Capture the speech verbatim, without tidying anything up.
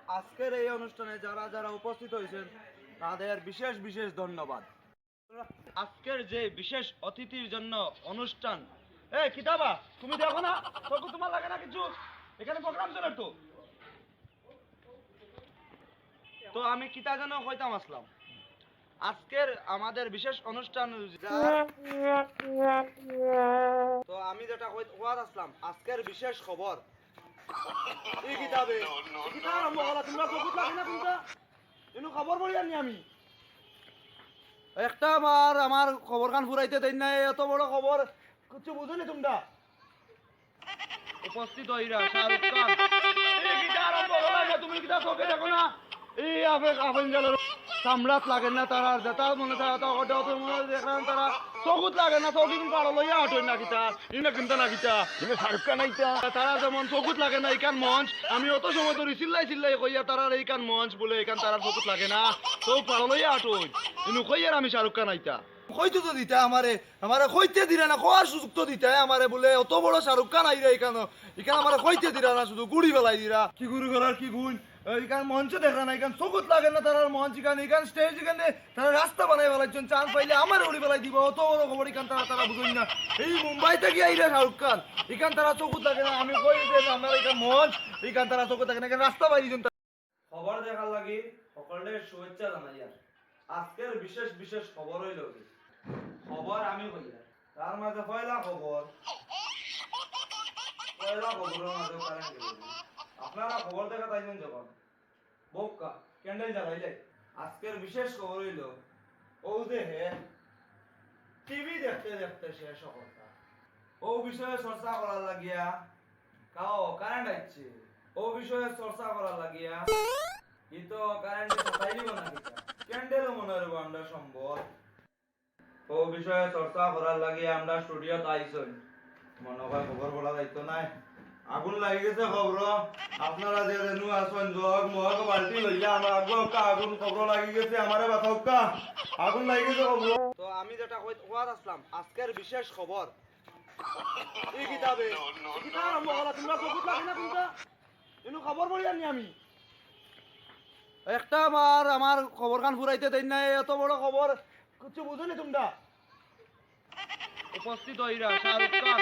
আজকের এই অনুষ্ঠানে যারা যারা উপস্থিত হয়েছেন, তাদের বিশেষ বিশেষ ধন্যবাদ। আজকের যে বিশেষ অতিথির জন্য অনুষ্ঠান, এ কিতাবা, তুমি দেখো না? চোখে তোমার লাগে না কিছু? এখানে প্রোগ্রাম চলে তো। তো আমি কিতা যেন কইতাম আসলাম, আজকের আমাদের বিশেষ অনুষ্ঠান যা-, তো আমি যেটা কই-, কওয়াত আসলাম, আজকের বিশেষ খবর। এই কিতাবে, এই কিতা আরম্ভ করলা? তোমরা চকুত লাগে না তোমরা? এনু খবর পড়ি আনি আমি। একটা বার আমার খবর খান ফুরাইতে দেন না, এত বড় খবর, কিছু বুঝো নি তোমরা? উপস্থিত হইরা শাহরুখ খান। এই কিতা আরম্ভ করলা যে তুমি কিতা চোখে দেখো না? এই আফে-, আফেঞ্জালের সামলাত লাগে না তারার, যেটা মনে চায় তা করে, অত মনে হয় দেখলাম তারা চকুত লাগে না, চোখ ইগুন পাড়ো লইয়া আটইন না কিতা, ইনা কিনতা না কিতা। ইনো শাহরুখ খান আইতা। তারা যেমন চকুত লাগে না, ইখান মঞ্চ, আমি অত সময় ধরি চিল্লাই চিল্লাই কইয়া তারার ইখান মঞ্চ বুলে, ইখান তারার চকুত লাগে না, চোখ পাড়ো লইয়া আটইন। ইনো কইয়ার আমি শাহরুখ খান আইতা। কইতে তো দিতা আমারে, আমারে কইতে দিরা না, কওয়ার সুযোগ তো দিতা আমারে বুলে, অত বড় শাহরুখ খান আইরা ইখানো, ইখান আমারে কইতে দিরা না, শুধু গুড়ি ফেলাই দিরা। কি গুড়ি ফেলার কি গুণ? ইখান মঞ্চ দেখরা না, ইখান চকুত লাগে না তারার মঞ্চ, ইখান, ইখান স্টেজ, ইখান দে তারা রাস্তা বানাই ফেলাইছইন, চান্স পাইলে আমারে উড়ি ফেলাই দিবা, অত বড় খবর ইখান তারা, তারা বুঝইন না। এই মুম্বাই থাকি আইরা শাহরুখ খান, ইখান তারা চকুত লাগে না, আমি কই যে আমার ইখান মঞ্চ, ইখান তারা চকুত লাগে না, ইখান রাস্তা বাইরিছইন। খবর দেখার লাগি সকলরে শুভেচ্ছা জানাইয়ার। আজকের বিশেষ বিশেষ খবর অইলো কি, খবর আমি কইয়ার, তার মাঝে পয়লা খবর, পয়লা খবরর মাঝে কারেন্ট গেল। আপনারা খবর দেখাত আইছইন যখন, বউক্কা, ক্যান্ডেল জ্বালাইলে। আজকের বিশেষ খবর অইলো, অউ যে হে টিভি দেখতে দেখতে শেষ অকরতা। অউ বিষয়ে চর্চা করার লাগিয়া, কাও, কারেন্ট আইছে। অউ বিষয়ে চর্চা করার লাগিয়া, ই তো কারেন্টে সাতাই দিব না কিতা? ক্যান্ডেলও মনে অইবো আমরা সম্বল। অউ বিষয়ে চর্চা করার লাগিয়া আমরা স্টুডিওত আইছইন। মনে হয় খবর বলা যাইতো নায়। আগুন লাগি গেছে খবর। আপনারা যে রেনু আছইন, জগ মগ বালতি লইয়া আমার আগুন, আগুন খবর লাগি গেছে, আমারে বাঁচাউক্কা। আগুন লাগি গেছে খবর। তো আমি যেটা কই-, কওয়াত আসলাম, আজকের বিশেষ খবর। এই কিতাবে, এই কিতা আরম্ভ করলা? তোমরা চকুত লাগে না তোমরা? এনু খবর পড়ি আনি আমি। একটা বার আমার খবর খান ফুরাইতে দেন না, এত বড় খবর, কিছু বুঝো নি তোমরা? উপস্থিত হইরা শাহরুখ খান।